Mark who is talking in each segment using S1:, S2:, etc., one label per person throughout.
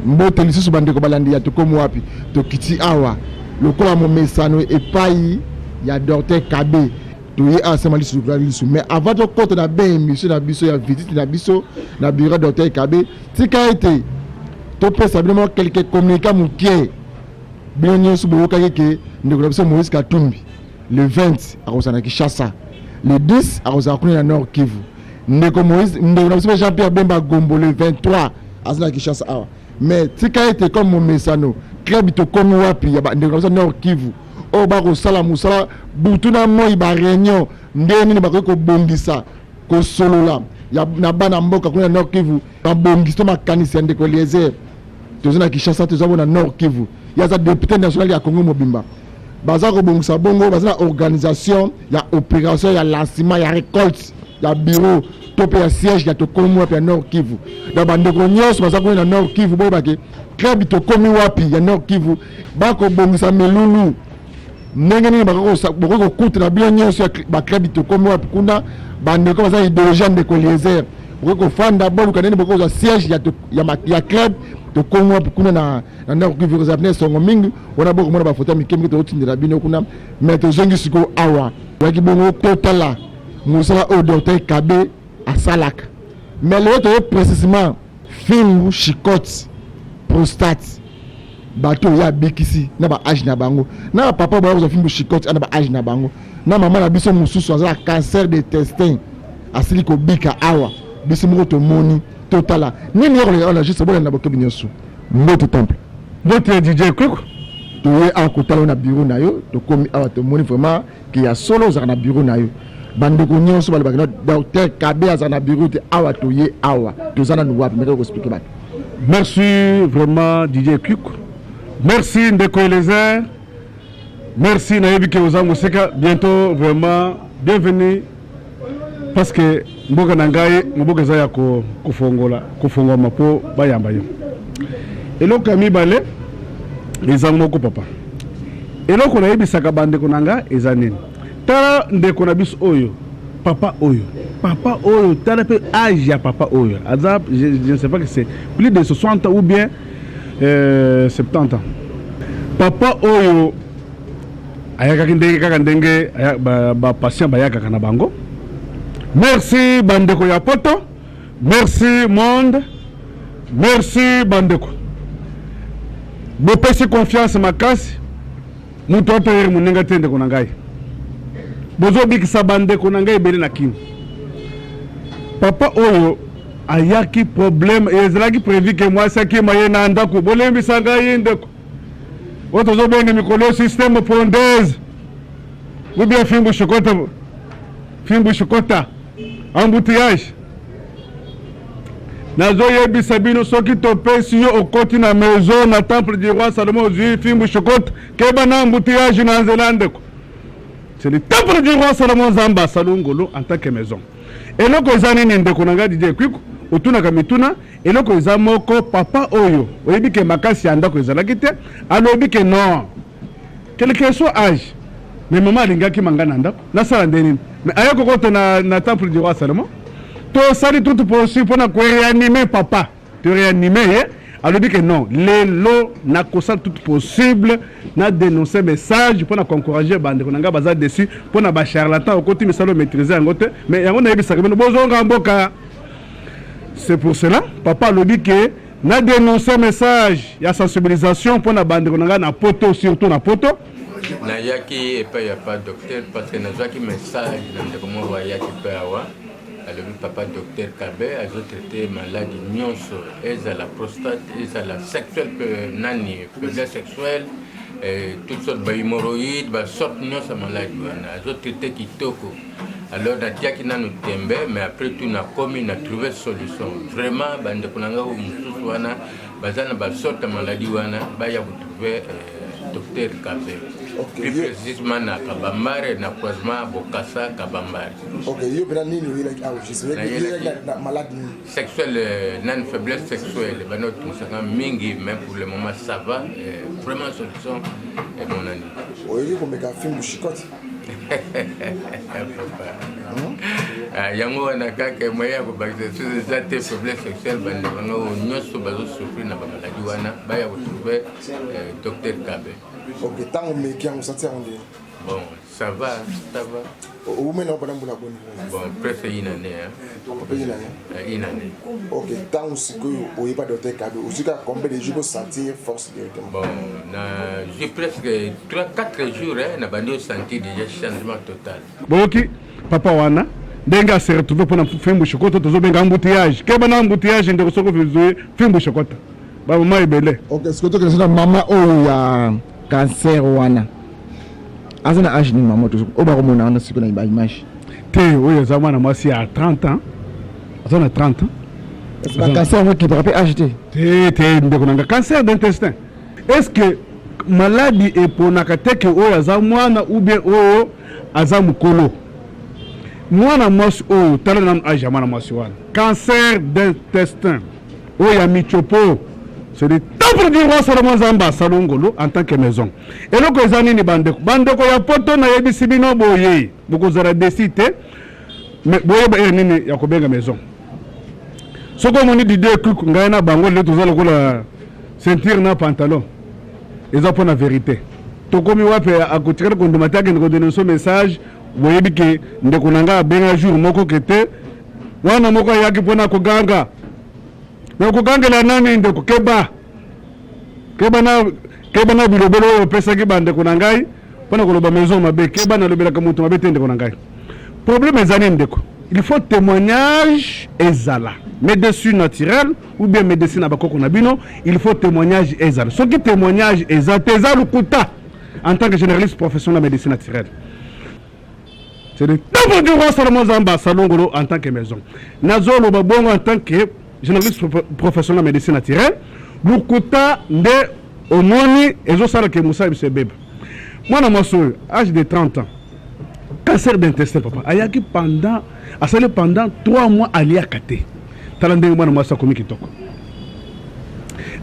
S1: Mbote lisusu bandeko balandi ya Tokomi Wapi. Tokiti awa lokola momesano epai ya Docteur Kabe. Toye awa sema lisusu lokola lisu. Mais avant tokota na ben émission na biso ya visite na biso na bureau Docteur Kabe, tika ete topesa bino mwa quelques communicats mokie. Bino nyonso boyokaki ke ndeko na biso Moïse Katumbi le 20 akozala na Kinshasa, le 10 akozala kuna na Nord Kivu. Ndeko Moïse, ndeko na biso Jean-Pierre Bemba Gombo le 23 aza na Kinshasa awa. Mais tika ete comme momesano club Tokomi Wapi ya ndeko na biso Nord Kivu oyo bakosala mosala butu na moi, ba réunion ndenge nini bakoki kobongisa kosolola ya na bana mboka kuna na Nord Kivu, babongisi to makanisi ya ndeko Eliezer. Toza na Kinshasa, toza na Nord Kivu, ye aza député national ya Congo mobimba. Baza kobongisa bongo, baza na organisation ya opération ya lancement ya récolte ya bureau to mpe ya siège ya Tokomi Wapi ya Nord Kivu. Donc bandeko nyonso baza kuna na Nord Kivu, boyebake club Tokomi Wapi ya Nord Kivu bakobongisa milulu ndenge nini bokoki kokutana bino nyonso ya baclub Tokomi Wapi kuna. Bandeko baza idéologie ya ndeko Eliezer, bokoki kofanda, boluka ndenge bokoki kozwa siège ya club Tokomi Wapi kuna na Nord Kivu. Kozala pene esongo mingi wana, bokomona bafoto ya mike mike tokotindela bino kuna. Mais tozongi sikoyo awa, oyaki bongo totala mosala oyo Docteur Kabe asalaka. Mais lelo toye précisément fimbu chicote prostate, bato oyo abikisi na baage na bango, na bapapa baya kozwa fimbu chicote na baage na bango, na mama na biso mosusu aza na cancer de intestin, asili kobika awa, biso moko tomoni. Totala nini ya koleka wana. Juste bolanda bokebi nyonso. Mbote temple.
S2: Mbote DJ Kweko.
S1: Toye awa kotala na bureau na yo. Tokomi awa, tomoni vraiment ke ya solo ozalaka na bureau na yo. Bandeko nyonso balobaki na Docteur Kabe azala na bureau te. Awa toye awa, toza nanu wapi? Meka koexpliquer bato.
S2: Merci vraiment DJ Kweko, merci ndeko Eliezer, merci. Nayebi ke oza moseka. Bientôt vraiment bienvenue, parce que mboka na ngai, mboka eza ya kofongola, kofongwama mpo bayamba yo. Eloko ya mibale eza moko, papa, eloko nayebisaka bandeko na nga eza nini? Tala ndeko na biso oyo, papa oyo, papa oyo, tala mpe age ya papa oyo aza, je ne sais pas que c'est plus de 60 ans ou bien 70 ans. Papa oyo ayakaki ndenge kaka ndenge bapatient bayakaka na bango. Merci bandeko ya poto, merci monde, merci bandeko bopesi confiance makasi. Moto atayeri moninga te. Ndeko na ngai, bozobikisa bandeko na ngai ebele na kini. Papa oyo ayaki, problème ezalaki prévu ke mwasi akima ye na ndako. Bolembisa ngai ndeko, oyo tozobenga mikolo système pondeuse ou bien fimbu shokota, fimbu shokota, embouteillage. Nazoyebisa bino, soki topesi yo, okoti na maison na temple du roi Salomon, ozwi fimbu shokota, keba na embouteillage na nzela. Ndeko, c'est le temple du roi Salomon. Nzambe asali ngolu en tant que maison. Eloko eza nini, ndeko na ngai DJ Kwiko? Otunaka mituna. Eloko eza moko, papa oyo, oyebi ke makasi ya ndako ezalaki te. Alobi ke non, quel que soit âge, mais mama alingaki manga na ndako, nasala nde nini? Mais aye kokota na temple du roi Salomon, tosali tout possible mpona koréanimer papa. Toréanimer ye. Alobi ke non, lelo nakosala tout possible na dénoncer message mpona koencourager bandeko na ngai baza déçu mpona bacharlatan. Okoti misala, omaîtrise yango te. Mais yango nayebisaka bino, bozonga mboka. C'est pour cela papa alobi ke na dénoncer message ya sensibilisation mpona bandeko na ngai na poto, surtout na poto.
S3: Nayaki epai ya pa docteur parce que nazwaki message na ndeko moko ayaki mpe awa. Alobi papa docteur Kabe azotraiter maladie nyonso, ezala prostate, ezala sexuel, mpe nani, faiblesse sexuelle, toutes sortes bahémorroïde, basorte nyonso ya maladie wana azotraiter kitoko. Alors natiaki nanu tembe, mais après tout nakomi na trouver solution. Vraiment bandeko na ngai mosusu wana baza na basorte ya maladie wana, baya kotrouver docteur Kabe, plus précisément na Kabambare, na croisement Bokasa Kabambare.
S1: Ok, yo mpena nini oyelaki awa juste? Oyelaki na malade nini?
S3: Sexuelle, nani, faiblesse sexuelle bana otungisaka mingi. Mais pour le moment ça va, vraiment solution emonani.
S1: Oyoki komeka fimbu shikoti?
S3: Ah, yango wana kaka moyen ya kobakisa susu eza te. Faiblesse sexuelle, bandeko na oyo nyonso bazosouffrir na bamaladi wana, baya kotrouver docteur Kabe.
S1: Ok, ntango omeki yango, santi yango nde?
S3: Bon, ça va, ça va.
S1: Oumeli yango mpona mbula boni?
S3: Bon, presque une année, hein.
S1: Mpe une année?
S3: Une année.
S1: Ok, ntango sikoyo oyeba docteur Kabe, ozwi kaka combien de jours sentir force directement?
S3: Bon, na j'ai presque 3 4 jours, hein, na bandi osentir déjà changement total.
S2: Boyoki papa wana ndenge ase retrouve mpona fimbu shokota. Tozobenga embouteillage. Keba na embouteillage, ndeko. Soki ozwi fimbu shokota, bamama ebele.
S1: Ok, sikoyo tokende na mama oyo ya cancer wana. Aza na age nini, mama oyo bakomona wana sikoyo na baimage?
S2: Te, oyo eza mwana mwasi ya 30 ans, aza na 30 ans.
S1: Bacancer yango ekipaka mpe age te?
S2: Te, te, ndeko na nga. Cancer d'intestin, est ce que maladi eponaka te ke oyo aza mwana ou bien oyo aza mokolo? Mwana mwasi oyo, tala nanu age ya mwana mwasi wana. Cancer d'intestin oyo ya michopo, c'est le temple du roi Salomon Nzambe asalongolo en tant que maison. Eloko eza nini, bandeko? Bandeko ya Poto, nayebisi bino boye, bokozala déçus te. Mais boyeba ere nini ya kobenga maison. Soki omoni Didie Cook, ngai na bango lelo toza lokola ceinture na pantalon. Eza mpo na vérité. Tokomi wapi? Akotikala kondima te, akende kodonner so message. Boyebi ke ndeko na ngai abenga jour moko ke te wana moko ayaki mpona koganga. Me okogangela nani, ndeko? Keba, keba na keba na bilobelo oyo opesaki bandeko na ngai mpona koloba maison mabe. Keba, nalobelaka moto mabe te, ndeko na ngai. Problème eza nini, ndeko? Il faut témoignage ezala. Médecine naturelle ou bien médecine na bakoko na bino, il faut témoignage ezala. Soki témoignage eza te, eza lokuta. En tant que généraliste professionnel de médecine naturelle, c'est le temple du roi Salomon Zamba Salongolo en tant que maison. Nazoloba bongo en tant que généraliste professionnel de médecine naturelle. Lokuta nde omoni ezosalaka mosala biso ebeba. Mwana mwasi oyo, âge de 30 ans, cancer d'intestin. Papa ayaki pendant, asali pendant 3 mois aliaka te. Tala ndenge mwana mwasi akomi kitoko.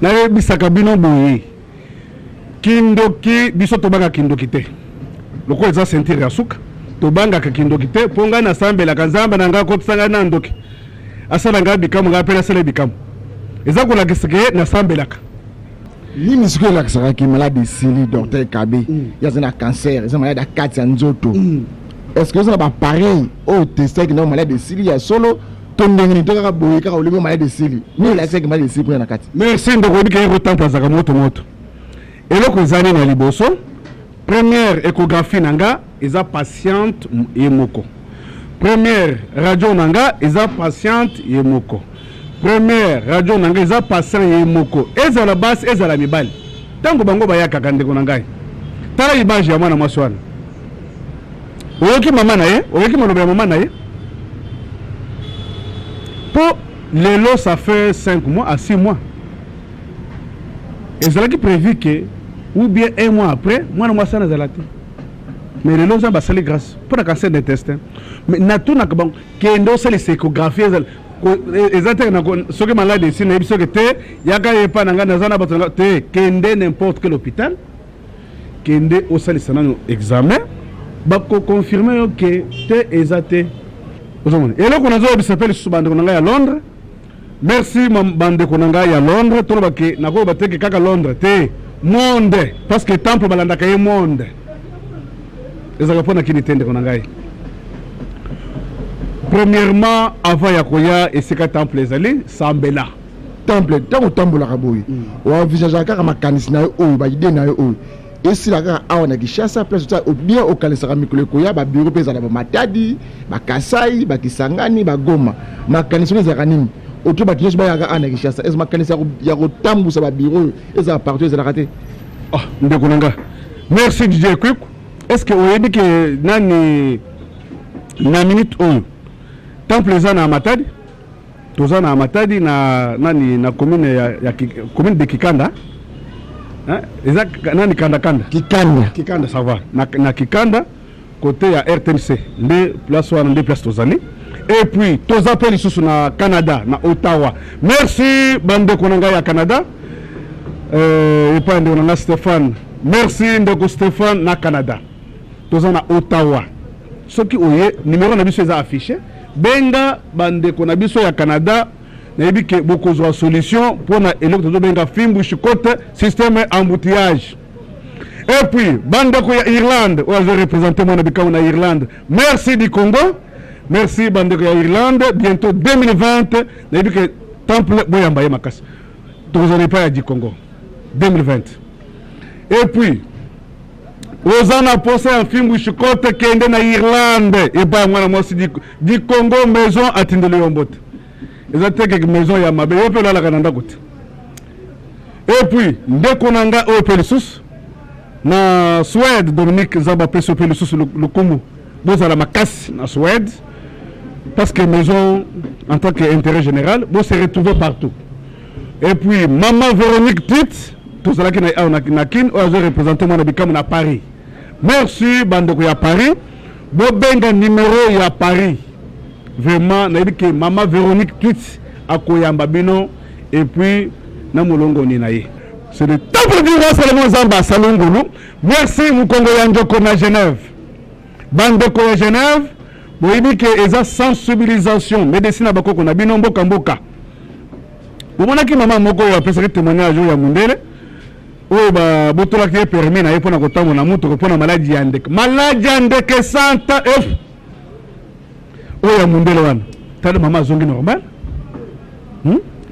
S2: Nayebisaka bino boye, kindoki, biso tobangaka kindoki te. Lokola eza ceinture ya suka, tobangaka kindoki te, mpo ngai nasambelaka Nzambe na ngai akotisa ngai na ndoki, asala ngai bikamwa, ngai mpe nasala bikamwa. Eza kolakisa ke nasambelaka.
S1: Nini sikoyo elakisaka ke maladi esili, docteur Kabe? Ye aza na cancer, eza maladi ya kati ya nzoto. Est ce que oza na baappareil oyo testaki na maladi esili ya solo to ndenge nini, to kaka boye kaka olingi maladi esili? Nini elakisaki maladi esili mpona na kati?
S2: Merci, ndeko. Oyebi ke ye kotampo azalaka moto moto. Eloko eza nini ya liboso? Première échographie na nga eza patiente ye moko. Première radio na nga eza patiente ye moko. Première radio na nga eza patient ye moko, ezala basi, ezala mibali. Ntango bango bayakaka, ndeko na ngai, tala image ya mwana mwasi wana. Oyoki mama na ye, oyoki maloba ya mama na ye. Mpo lelo ça fait 5 mois à 6 mois, ezalaki prévu ke ou bien un mois après mwana mwasi wana azala te. Mais lelo Nzambe asali grâce mpo na cancer d'intestin. Mais natunaka bango: kende osalisa échographie. Ezala eza te soki maladi esi, nayebi soki te, yaka ye epai na ngai, naza na bato na te. Kende n'importe quel hôpital, kende osalisa nano examen, bakoconfirmer yo ke te, eza te. Ozomona eloko nazoyebisa mpe lisusu bandeko na ngai ya Londres. Merci, bandeko na ngai ya Londres. Toloba ke nakoloba te ke kaka Londres te, monde, parce que temple balandaka ye monde. Ezalaka mpo na kini te, ndeko na ngai. Premièrement, avant ya koya esika temple ezali, sambela.
S1: Temple, ntango otambolaka boye, oenvisageaka kaka makanisi na yo oyo, baidées na yo oyo esila kaka awa na Kinshasa place otia, ou bien okanisaka mikolo ekoya babureau mpe ezala bamatadi, bakasai, bakisangani, bagoma? Makanisi wana ezalaka nini? Oto bato nyonso bayaka awa na Kinshasa, eza makanisi ya kotambusa babureau oyo ezala partout, ezalaka te?
S2: Ah, ndeko na nga, merci. DJ Quick, est ce que oyebi ke nani na minute oyo temple eza na Matadi? Toza na Matadi, na nani, na commune ya commune de Kikanda, hein? Eza nani, Kanda, Kanda.
S1: Kikanda.
S2: Kikanda, ça va. Na Kikanda, côté ya RTNC nde place wana, nde place tozali. Et puis toza mpe lisusu na Canada, na Ottawa. Merci, bandeko na ngai ya Canada, epai ndeko na ngai Stéphane. Merci, ndeko Stéphane na Canada. Toza na Ottawa. Soki oye, numero na biso eza affiche. Benga bandeko na biso ya Canada, nayebi ke bokozwa solution mpona eloko tozobenga fimbu chicote, système embouteillage. Et puis bandeko ya Irlande oyo azo représenter mwana bikambo na Irlande, merci du Congo, merci bandeko ya Irlande. Bientôt 2020, nayebi ke temple boyamba ye makasi, tokozala epai ya du Congo 2020. Et puis oza na posa ya fimbu chicote, kende na Irlande epai ya mwana mwasi du Congo maison atindeli yo mbote. Eza te keke maison ya mabe, yo mpe olalaka na ndako te. Et puis ndeko na nga oyo mpe lisusu na Suède, Dominique Nzambe apesi yo mpe lisusu lokumu, bozala makasi na Suède, parce que maison en tant que intérêt général, bo se retrouver partout. Et puis maman Véronique Tit, tozalaki na awa na Kin, oyo azo représenter mwana bikambo na Paris. Merci bandeko ya Paris, bobenga numero ya Paris. Vraiment nayebi ke mama Véronique Tit akoyamba bino, et puis na molongoni na ye. C'est le temple du roi Salomon Nzambe asali ngulu. Merci mokongo ya Njoko na Genève. Bandeko ya Genève, boyebi ke eza sensibilisation médecine na bakoko na bino mboka mboka. Bomonaki mama moko oyo apesaki témoignage oyo ya mundele oyo babotolaki ye permis na ye mpona kotambola na motuka mpona maladi ya ndeke, maladi ya ndeke santa f oyo ya mundele wana. Tala mama azongi normal.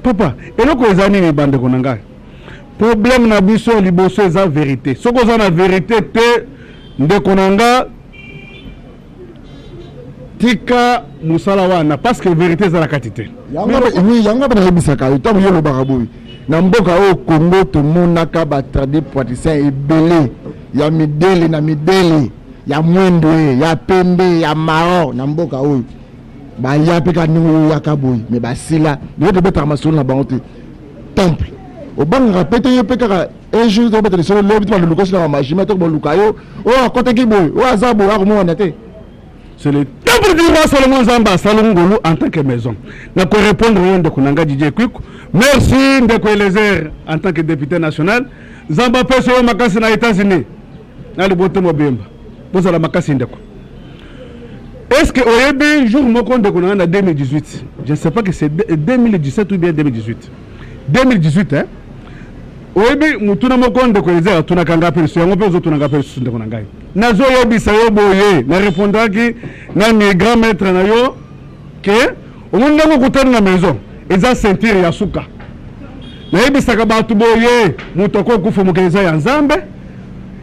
S2: Papa, eloko eza nini bandeko na ngai? Problème na biso ya liboso eza vérité. Soki oza na vérité te, ndeko na nga, tika mosala wana, parce que vérité eza na kati te.
S1: Oui, yango mpe nayebisaka yo, ntango yo olobaka boye, na mboka oyo Congo tomonaka batradipraticiens ebele ya midele na midele, ya mwendo, ya pembe, ya marron na mboka oyo, baya mpe kaka ndenge oyaka boye, mais basila lelo, tobetaka masolo na bango te. Temple obangaka mpe te, yo mpe kaka un jour tobeta lisolo, lobi te baluka osilaka majima to baluka yo oyo akotaki boye, oyo aza boye, akomona te.
S2: C'est le temple du roi Salomon Nzambe asali ngolu en tant que maison. Na ko répondre yo ndeko na nga Didier Kwiku. Merci ndeko Eliezer en tant que député national. Nzambe apesi yo makasi na États-Unis. Na liboto mobimba. Bozala makasi ndeko. Est-ce que oyebi jour moko, ndeko na nga, na 2018, je ne sais pas que c'est 2017 ou bien 2018. 2018, hein? Oyebi mutuna moko ndeko Eliezer atunaka nga mpe lisusu, yango mpe ozotunaka mpe lisusu, ndeko na ngai. Nazoyebisa yo boye, na répondaki nani, grand maître na yo, ke omoni ndenge okutani na maison eza ceinture ya suka. Nayebisaka bato boye, moto akokufa, mokili eza ya Nzambe,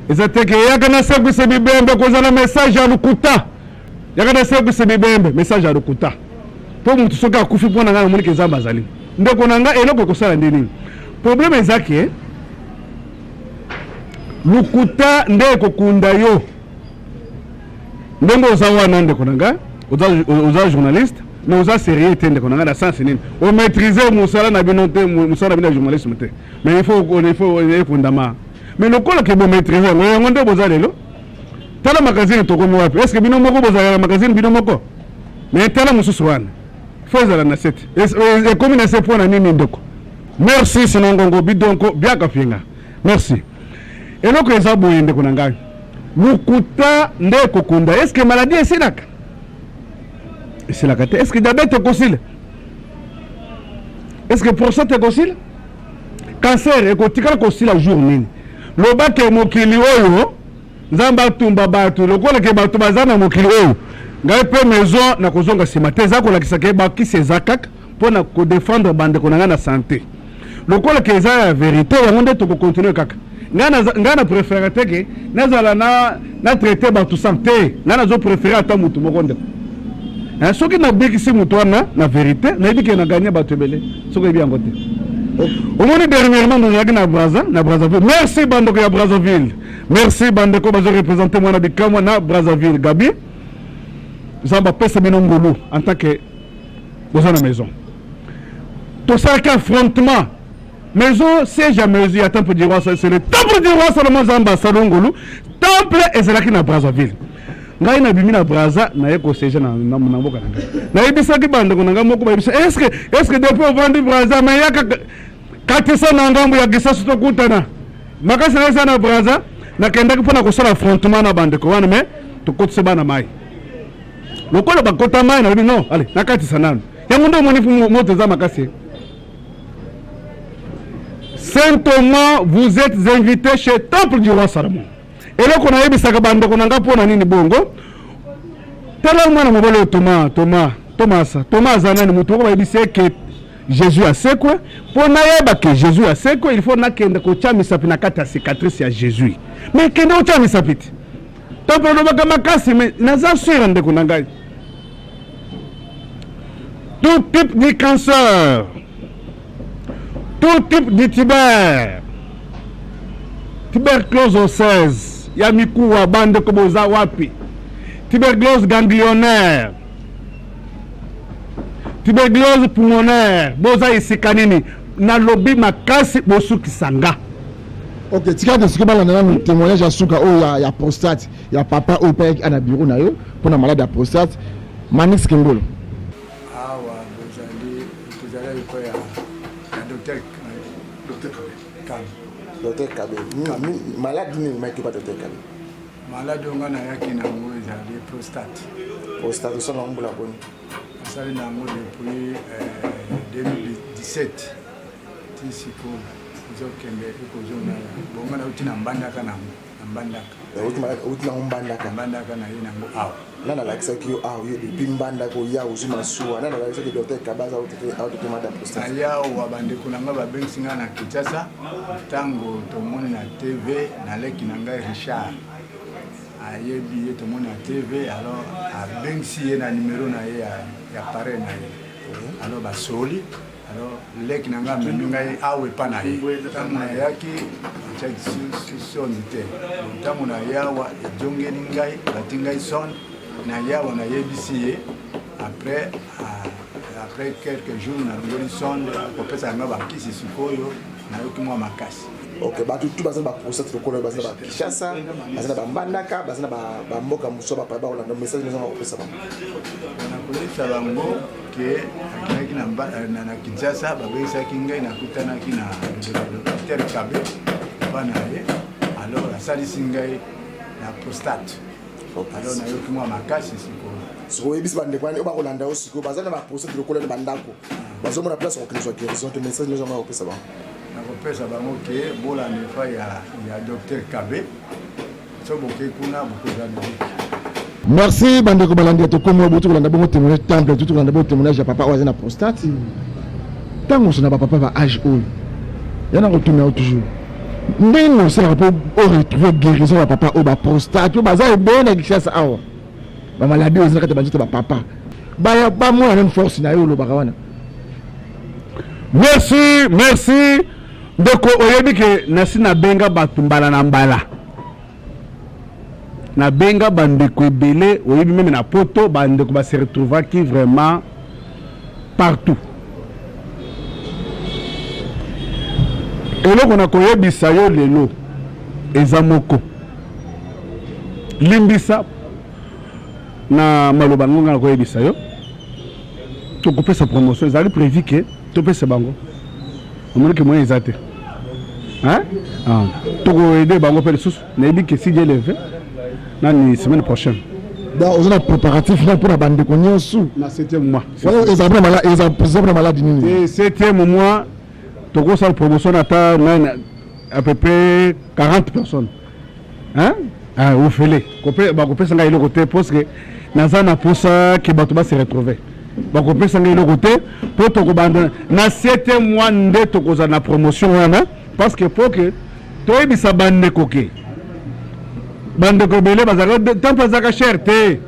S2: eza te ke yaka nasekwisa bibembe, kozala message ya lokuta. Yaka nasekwisa bibembe, message ya lokuta. Mpo moto soki akufi mpo na ngai, namoni ke Nzambe azali. Ndeko na ngai, eloko ekosala nde nini? Problème eza ke lokuta nde ekokunda yo. Ndenge oza wana, ndeko na ngai, oza journaliste, mais oza sérieux te, ndeko na ngai. Na sens nini? Omaîtrise mosala na bino te, mosala na bino ya journalisme te, mais il faut ekundama. Mais lokola ke bomaîtrise yango, yango nde boza lelo. Tala magazine tokomi wapi. Est ce que bino moko bozalaka na magazine bino moko? Mais tala mosusu wana, fo ezala na sete, ekomi na se mpo na nini, ndeko? Merci sinongongo bidonko biaka finga, merci. Eloko eza boye, ndeko na ngai, lokuta nde ekokunda. Est ce que maladie esilaka? Esilaka te. Est ce que diabète ekosila? Est ce que prostate ekosila? Cancer ekotikala kosila jour nini? Loba ke mokili oyo Nzambe atumba bato, lokola ke bato baza na mokili oyo. Ngai mpe maison nakozonga nsima te, eza kolakisa ke bakisi eza kaka mpo na kodéfendre bandeko na ngai na santé. Lokola ke eza ya vérité, yango nde tokocontinue kaka. Ngai na préféré te ke nazala na traité bato sans te. Ngai nazo préféré ata motu moko, ndeko. Soki nabikisi moto wana na vérité, nayebi ke na gagné bato ebele. Soki oyebi yango te, omoni dernièrement nazalaki na Braza, na Brazzaville. Merci bandeko ya Brazzaville, merci bandeko bazo représente mwana bikamwa na Brazzaville. Gabi, Nzambe apesa bino ngolu en tant que boza na maison. Tosalaki affrontement maison, siège ya maison ya temple du roi, c'est le temple du roi Salomon Nzambe asali ngolu. Temple ezalaki na Brazzaville. Ngai nabimi na Braza, naye kosiéger na mboka na ngai. Nayebisaki bandeko na ngai moko, bayebisa: Est ce que depuis ovandi Braza, mais yaka katisa na ngambo ya Kisasu, tokutana makasi na eza na Braza." Nakendaki mpona kosala affrontement na bandeko wana, mais Tokotisa bana mai. Lokola bakota mai, nalobi non, allez, nakatisa nanu. Yango nde omoni moto eza makasi. Saint Thomas, vous êtes invité chez Temple du Roi Salomon. Eloko nayebisaka bandeko na nga mpo na nini bongo? Tala mwana mobali oyo Thomas, Thomas, Thomas, Thomas aza nani? Moto moko bayebisi ye ke Jésus asekwe. Mpo nayeba ke Jésus asekwe, il faut nakende kotya misapi na kati ya cicatrice ya Jésus. Mais kende kotya misapi te. Temple olobaka makasi, mais naza sûr ndeko na ngai. Tout type de cancer, tout type de tuberculose osseuse ya mikuwa, bandeko boza wapi? Tuberculose ganglionnaire, tuberculose pulmonaire, boza esika nini? Nalobi makasi, bosukisa nga.
S1: Ok, tika te. Soki balanda nanu témoignage ya suka oyo ya prostate ya papa oyo mpe ayaki na bureau na yo mpona malade ya prostate, Manix Kengolo.
S4: Awa bozali, tozalaki epai ya docteur Kabe.
S1: Docteur Kabe, malade nini maiki pa docteur Kabe?
S4: Malade oyo ngai nayaki na yango ezali prostate.
S1: Prostate, osala yango mbula boni?
S4: Nasali na yango depuis 2017 ti sikoyo, ezokende ekozonga. Bongo nauti na Mbandaka nango, na Mbandaka.
S1: Outi nango Mbandaka?
S4: Mbandaka, na ye nango awa.
S1: Nani alakisaki yo awa? Yo depuis Mbandaka oya, ozwi masuwa, nani alakisaki docteur Kabe aza aotraiter malade ya prostate?
S4: Nayawa, bandeko na ngai babengisi ngai na Kinshasa. Ntango tomoni na TV, naleki na ngai Richard ayebi ye, tomoni na TV, alors abengisi ye na numero na ye ya appareil na ye, alors basoli, alors leki na ngai amemi ngai awa epa na ye. Ntango nayaki, atiaki sonde te. Ntango nayawa, ezongeli ngai, bati ngai sonde. Nayawa, nayebisi ye, après quelques jours nalongoli sonde, akopesa yanga bakisi. Sikoyo nayoki mwa makasi.
S1: Ok, bato tu baza na baprostate lokola baza na baKinshasa, baza na baMbandaka, baza na bamboka mosusu, bapaya bakolanda, message nozanga kopesa bango?
S4: Nakoyebisa bango ke akendaki na Kinshasa, babengisaki ngai, nakutanaki na docteur Kabe bana ye, alors asalisi ngai na prostate, alors nayoki mwa makasi sikoyo.
S1: Sikoyo oyebisi bandeko wani oyo bakolanda yo sikoyo, baza na baprostate lokola na bandako, bazomona place kokende zwa guérison te, message nozanga kopesa bango?
S4: Nakopesa bango ke bolanda epai ya docteur Kabe. So boke kuna, bokozwa lobiki.
S1: Merci bandeko balandi ya Tokomi. Bouti kolanda bongo témoignage temple, tuti kolanda bongo témoignage ya papa oyo aza na prostate. Ntango oso na bapapa ba age oyo ya na kotuna yo toujours, ndenge nini osalaka mpo oretrouve guérison ya bapapa oyo baprostate oyo baza ebele na Kinshasa awa? Bamaladi oyo eza na kati ya banzoto ya bapapa, baya bamona nani force na yo olobaka wana?
S2: Merci, merci ndeko. Oyebi ke nasi nabenga bato mbala na mbala, nabenga bandeko ebele. Oyebi, même na Poto bandeko base retrouvaki vraiment partout. Eloko na koyebisa yo lelo eza moko, limbisa na maloba ngo, nga na koyebisa yo, tokopesa promotion. Ezali prévu ke topesa bango. Omoniki moyen eza te, ah, tokoaider bango mpe lisusu. Nayebi ke si Dieu le veut, nani semaine prochaine.
S1: Donc oza na préparatif na mpona bandeko nyonso?
S2: Na septième mois.
S1: Eza mpona maladi nini?
S2: Septième mois tokosala promotion na ata nani, à peu près 40 personnes, hein? Ah, ofele bakopesa ngai eloko te, parce que naza na posa ke bato base retrouver. Bakopesa ngai eloko te mpo tokobanda na septième mois nde tokozala na promotion wana, parce que po ke toyebisa bandeko ke bandeko ebele bazalaka temple ezalaka cher te.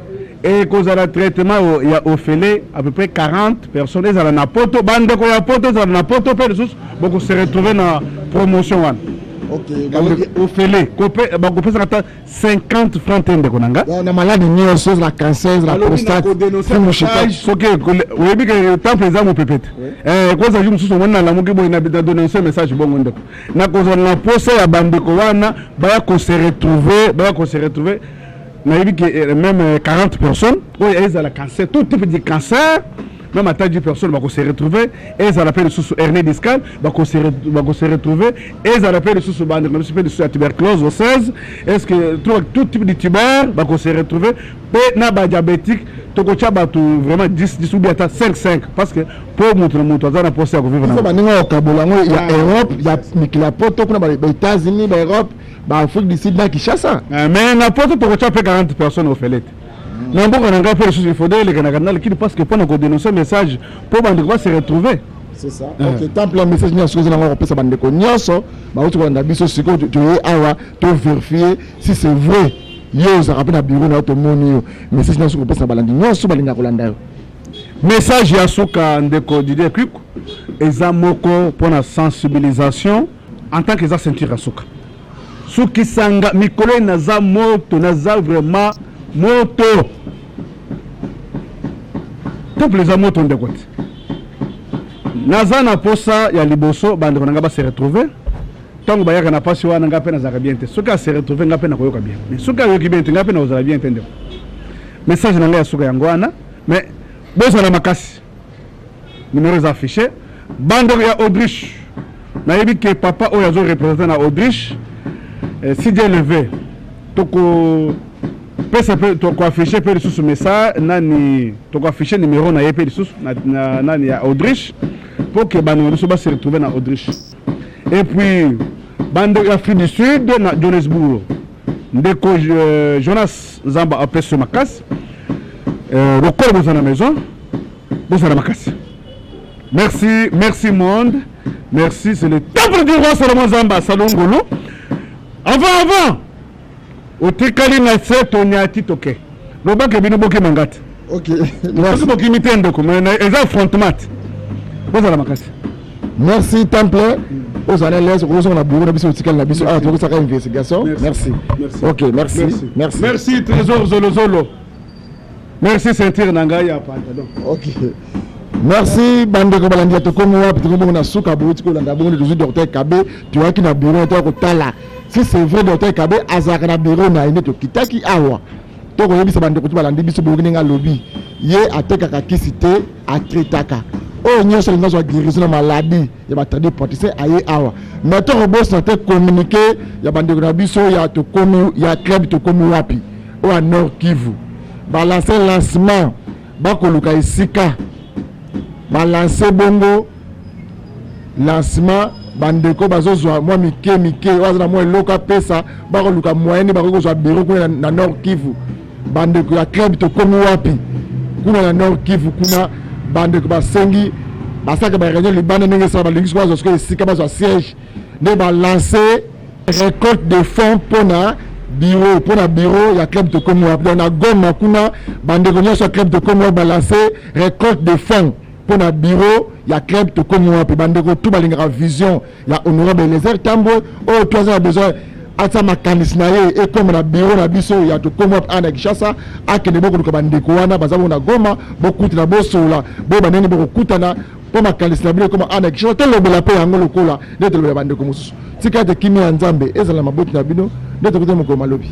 S2: Ekozala traitement ya ofele, à peu près 40 personnes, ezala na Poto, bandeko ya Poto, ezala na Poto mpe lisusu, bokose retrouver na promotion wana. Ofele, bakopesaka ata 50 franc te, ndeko na nga.
S1: Na maladi nyonso, ezala cancer, ezala prostate?
S2: Soki oyebi ke temple eza mopepe te, ekozala jour mosusu omoni nalamuki boye na dénonce message bongo. Ndeko, nakozala na posa ya bandeko wana baya kose retrouver, baya kose retrouver. Nayebi ke même 40 personnes oyo ezala cancer, tout type de cancer. Même ata 10 personnes bako se retrouver. Ezala mpe lisusu hernie discale, bako se retrouver. Ezala mpe lisusu bandeko na biso mpe lisusu ya tuberculose osseuse, est ce que tout type de tuber bako se retrouver. Mpe na badiabétique, tokotya bato vraiment 10 10 ou bien ata 5 5, parce que mpo moto na moto aza na posa ya kovivre.
S1: Na bandenge ya kokabola yango ya Europe, ya mikili ya Poto kuna, baÉtats-Unis, baEurope, baAfrique du Sud na Kinshasa.
S2: Mais na Poto tokotya mpe 40 personnes ofele te. Na mboka na ngai mpe lisusu, il faudrait eleka na Canal Kin, parce que mpona kodénoncer message mpo bandeko ba se retrouver.
S1: C'est ça. Ok, temple, message nyonso oza nango kopesa bandeko nyonso bauti kolanda biso sikoyo. Toye awa tovérifier si c'est vrai yo ozalaka mpe na bureau na yo, tomoni yo. Message nyonso kopesa na balandi nyonso balingaka kolanda yo.
S2: Message ya suka, ndeko Didier Kwik, eza moko mpona sensibilisation en tant que eza ceinture ya suka. Sukisanga mikolo oyo, naza moto, naza vraiment moto. Temple eza moto, ndeko te. Naza na posa ya liboso bandeko na ngai base retrouver. Ntango bayaka na mpasi wana, ngai mpe nazalaka bien te. Soki ase retrouver, ngai mpe nakoyoka bien, mais soki ayoki bien te, ngai mpe nakozala bien te. Ndeko, message na ngai ya suka yango wana. Mais bozala makasi, numéro eza affiché. Bandeko ya Autriche, nayebi ke papa oyo azoreprésente na Autriche, si Dieu le veut, tokopesa mpe, tokoaffiche mpe lisusu message nani, tokoaffiche numéro na ye mpe lisusu na nani ya Autriche, mpo ke bandeko na biso base retrouver na Autriche. Et puis bandeko ya Afrique du Sud, na Johannesburg, ndeko Jonas Nzamba apesi yo makasi. Lokola boza na maison, bozala makasi. Merci, merci monde, merci. C'est le temple du roi Salomon Nzamba Salongolo. Avant, avant otikali na se, tonyati toke lobake bino bokima te.
S1: Ok.
S2: Soki bokimi te, ndeko, mais eza affrontement te. Bozala makasi.
S1: Merci temple, ozala à l'aise, okozonga na bureau na biso, otikali na biso awa, tokosaka investigation. Merci. Ok, merci, merci.
S2: Merci Trésor Zolozolo, merci. Ceinture na ngai ya pantalon.
S1: Ok, merci. Bandeko balandi ya Tokomi Wapi, tokomi bongo na suka. Bouti kolanda bongo, tozwi docteur Kabe, toyaki na bureau toya kotala si c'est vrai docteur Kabe azalaka na bureau na ye. Nde tokitaki awa, tokoyebisa bandeko to balandi biso. Boyoki ndenge alobi, ye atekaka kisi te, atraitaka. Oyo nyonso alingi azwa guérison na maladie ya batradi-praticien, aye awa. Mais tokobosana te communiqué ya bandeko na biso ya Tokomi, ya club Tokomi Wapi oyo ya Nord Kivu. Balance lancement, bakoluka esika, balance bongo lancement. Bandeko bazozwa mwa mike mike, oyo aza na mwa eloko apesa, bakoluka moyen nde bakoki kozwa bureau kuna na Nord Kivu. Bandeko ya club Tokomi Wapi kuna na Nord Kivu kuna, bandeko basengi basalaka baréunion libanda ndenge esala. Balingi soki bazwa soki esika bazwa siège, nde balance récolte de fonds mpona bureau ya club Tokomi Wapi. Donc na Goma kuna, bandeko nyonso ya club Tokomi Wapi balance récolte de fonds mpona bureau ya club Tokomi Wapi. Bandeko tu balingaka vision ya honorable Eliezer Tambwe, oyo to aza na besoin atia makanisi na ye ekóma na bureau na biso ya Tokomi Wapi awa na Kinshasa, akende bokoluka bandeko wana baza bongo na Goma, bokutana, bosola, boyeba ndenge bokokutana mpo makanisi na bino ekóma awa na Kinshasa. Tolobela mpe yango lokola nde tolobela bandeko mosusu. Tika ete kimia ya Nzambe ezala na maboti na bino. Nde tokutana mokolo malobi.